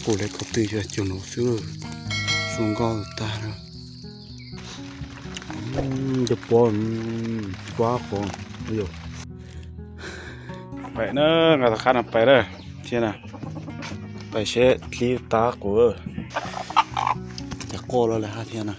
Qus le ko tw yog cog no xwb, zoo nkauj tag na. Cov pov, pov qos. Pais na, nqa tom qab no pais na, thiab na, pais seb dlib tab qus, cas quaj los lawm hab thiab na.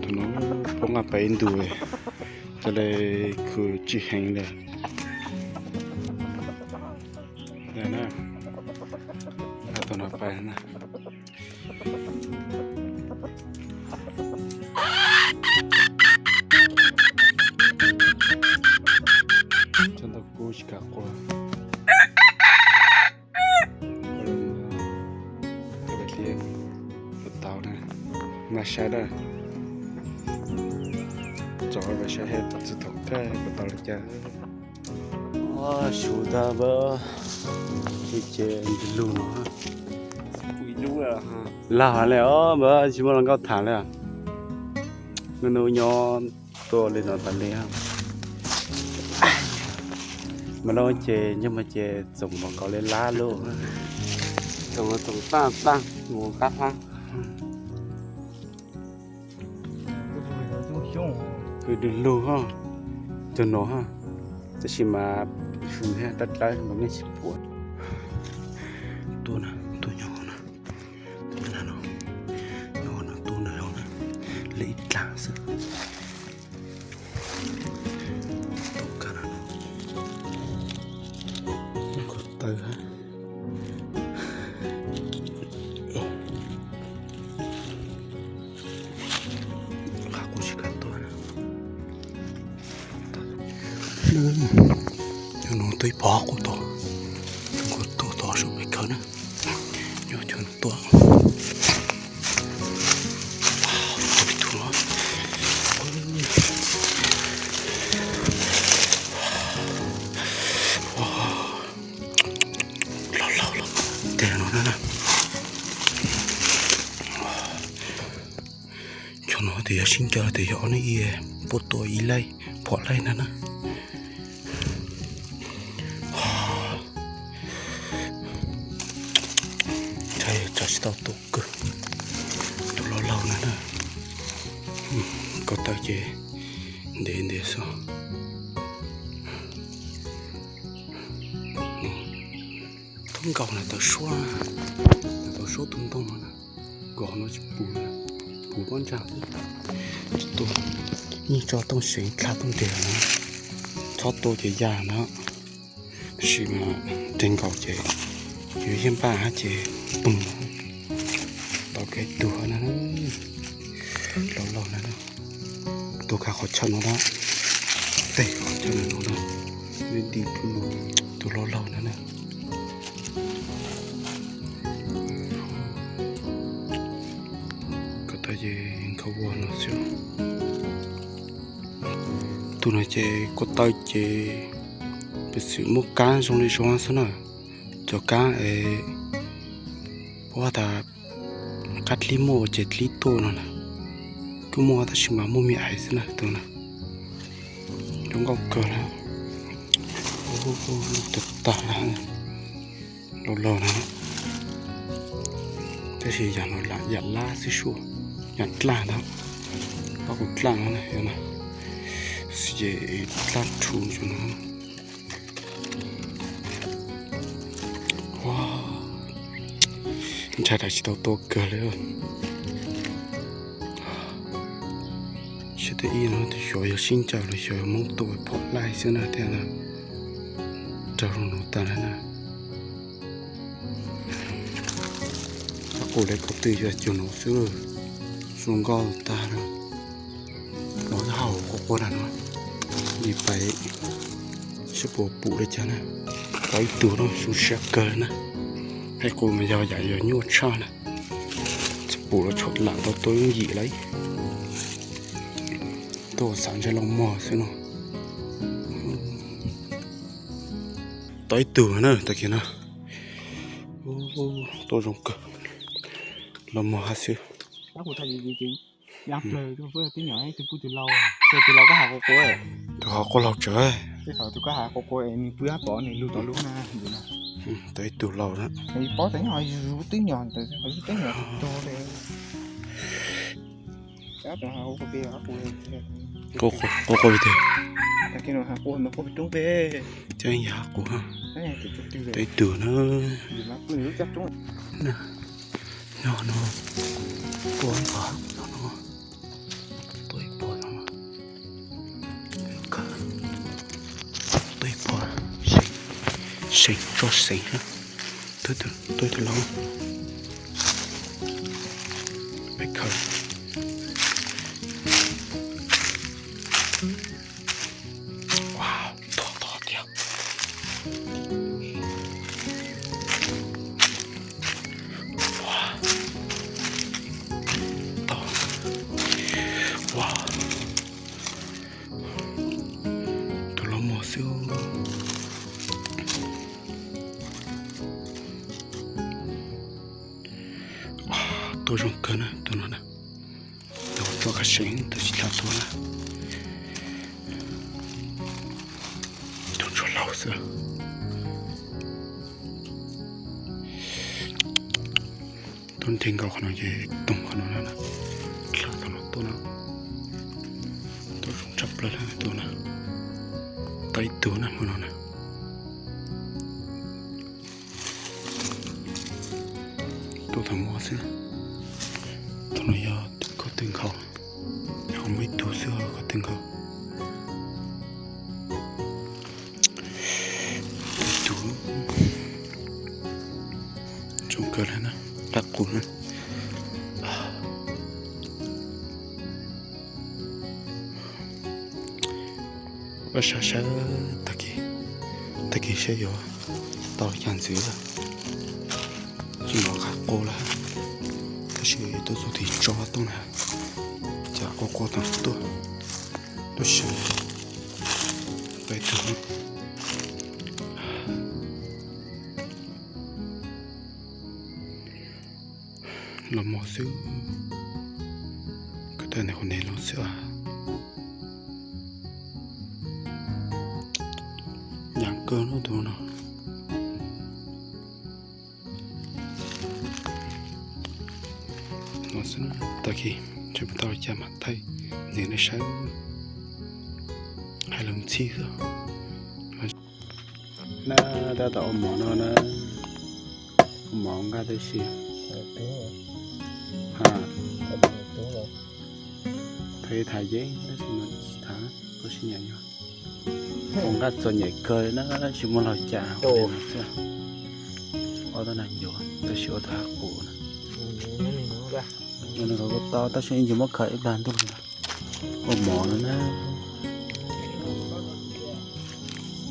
Tus no poob nqa pais ib ntus, tas li khwv tsis heev li. Tus no pais na. Cov ntau kub tsis kam quaj. Tau na, mas saib na, tso mas saib txog thaum kawg puas tau li cas. Suv tag npawg, ces ntws lug no, lag heev li os npawg, tsis muaj hluas nkauj tham li. Hnub no nyob tuaj li no tas li. Mas lub ces nyob mas ces txoom mov kaus li lab lub, txoom txoom tag tag mus qab qab. Ntws lug ho, cog no ho, tab sis mas hws thiab dawb dawb los nej tsis pom. Tuaj na, tuaj nyob no, nyob no tuaj na, li ib dlaag xwb. Tuaj kag na no, ko taw hab. Qab qus tsis kam tuaj na. Nyob no tuaj ib pog qus tod, zoo nkauj tuaj tod sab pem khawv na. Nyob cov no tuaj. Laug laug los teg no na. Cov no tes yog sib ncaws tes yog ob neb ib puab tua ib laij phom laij na na. Ntshai yog tso tsis tau tua kawg. Tus laug laug na na. Ko taw ces ntev ntev xwb. Thoob nkaus na tawm suab, tawm suab tus ntoo no na. Nkaus no tsis pum, pum pob ntsag xwb. Tsis tua, yeej tso tooj seev dlha tooj ntiag no, txhob tua ces ya no. Tab sis mas tes nkaus ces yuav yeej npaj hab ces pum tau kev tuag na. Laug laug na, tuag kag qhov chaw no na, tej qhov chaw no na, nti nti tus laug laug na na. Ko taw ces nkhaus ua no xwb. Tus no ces ko taw ces piv xwm muaj kab zoo li zoo xwb na. Cov kab es puab tas qab dlib muaj ua ces dlib tuaj no na. Kuj muaj tab sis mas muaj me ais xwb na tus na. Zoo nkauj kawg na. Tag tag na. Laug laug na. Tab sis yam no lam yam lab xwb suaj, yam dlaj ntag. Pab kuv dlaj no na, xwb ces dlaj rhuv tso no. Ntshai tas tsis tau tua kawg li. Xyov tej ib no xyov yog sib ncaws los xyov yog Hmoob tua phom laij xwb na thiab na. Raug zoo no tag na na. Qab qus le ko tw yog cog no xwb, zoo nkauj tag na. Los hauv quaj quaj na no, li pais seb puas pum li cas na. Tau ib tug no zoo siab kawg na. Qab qus mas yog yam yog nyuaj tshaj na. Tsis pum los tshuav lam tau tua yooj yim lawm. Tuaj xav ntshe los mog xwb no. Tau ib tug na tag kis na. Tuaj zoo kawg. Los mog hab xwb. Tus hauv quaj laug tsawv. Tej thaum tus koj has qua qua nws pw hab pov nws lug tom lub na. Tau ib tug laus na. Nws paub tas nyob ho yus twb nyom ntawd ho yus twb nyom tug le. Qua qua tiag. Tag kis no has qua nws qua pem roob pem. Cov yog has qua ha. Tau ib tug na. Nyob no, qua ib qho no, tua ib puas no. Tua ib puas, seev, tso seev na. Tua ib tug laus. Peb khaws. Ua, tog tog tiag. Ua, tog. Ua, tus laus mos xwb. Ua, tua zoo kawg na tus no na. Tus tso kaj seev tus tsis tau tua na. Tus ntsuag laus xwb. Tuaj nres nkaus qhov no ces toog qhov no na. Dlha tau no tuaj na. Tuaj zoo tshaj plaws li tus na. Tau ib tug na hmo no na. Tuaj tau mob xwb. Tus no yog koj twg nkaus, yog muaj ib tug xwb koj twg nkaus. Ib tug zoo kawg li na, dab qus na. Ua saib saib tag kis, tag kis saib yuav tau cas ntxiv lawm. Tsis nqa qua lawm, tab sis tuaj txog tim tso tuaj na, cas qua qua tau tuaj, tuaj saib, peb tug los mos xwb, koj tus ntawd qhov ntawd los xwb. Nyaav kawg lub tus no. Los xwb tag kis tsis pom tau cas mas thaij ntxiv nej saib, hais lus ntxhi xwb. Na, tab tom ua mov no na, ua mov nqa tib si. Ha, thaij thaij yeeb tab sis mas tsis thaij, koj sim nyiam yog. Ua nqaj txom nyem kawg na, tsis muaj los cas. Ua tab nag ncuav tab sis ua tau hab qus na. Nws kom kuv tau tab sis ncuav muab khaws ib plag ntuj. Ua mov no na.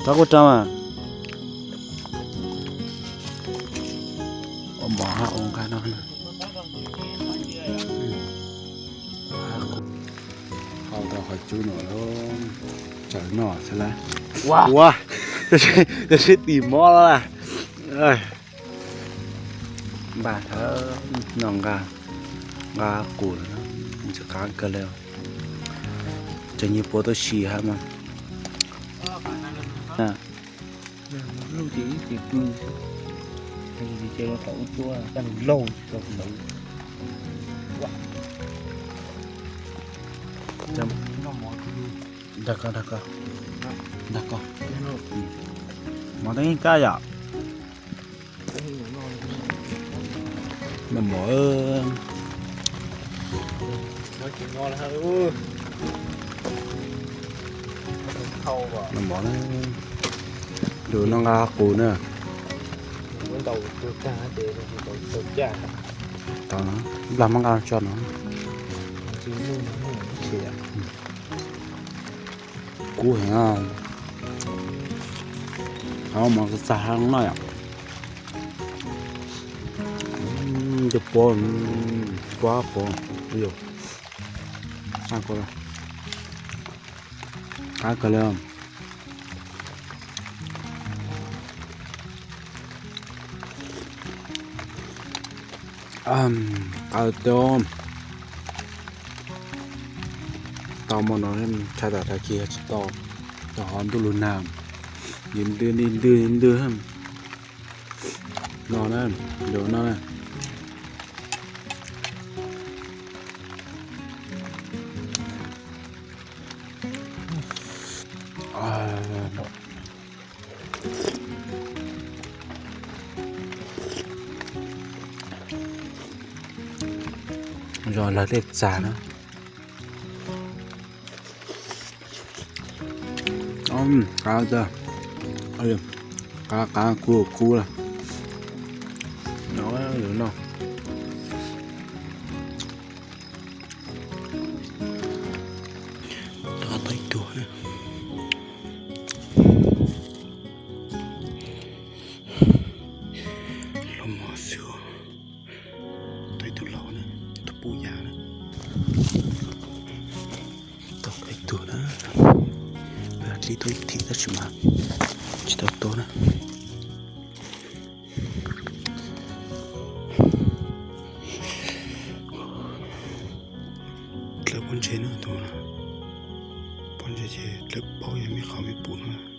Rov kuj rau mas. Ua mov hab ua nqaj no na. Hau tau qhov cub no lawm, tsawv noj xwb lawm. Ua, tab sis tim mob lawm. Npaj thawb no nqa, nqa qus, ntxim qab kawg li. Cov nyuag puav tau si hab mas. Lub ces ib ce pw, ces los tom ub tuaj, caj lus laug rau ntawd. Dag koj, dag koj, dag koj. Mov teeb kab yom. Noj mov, noj mov na. Lus no nqa qus na. Tau no, nplag muab nqa tso no. Kub heev. Mov txag txag no yom. Cov pob, pob pob, qab kawg li. Qab tau, tau mov no tshaj tawm tag kis tsis tau. Tau hov ntuj lug nag, ntws ntws ntws ntws ntws. No na, nws no na. Zos lawv tej txag na. Qav, qav kub kub lawm. No, no. Tau ib tug, los mos xwb. Tau ib tug laus na, tus pub yas na. Tau ib tug na, dlib tau ib thim tab sis mas tsis tau tua na. Dlawb pob ntseg na tus, pob ntseg ces dlawb paub yog me qhov me pum no.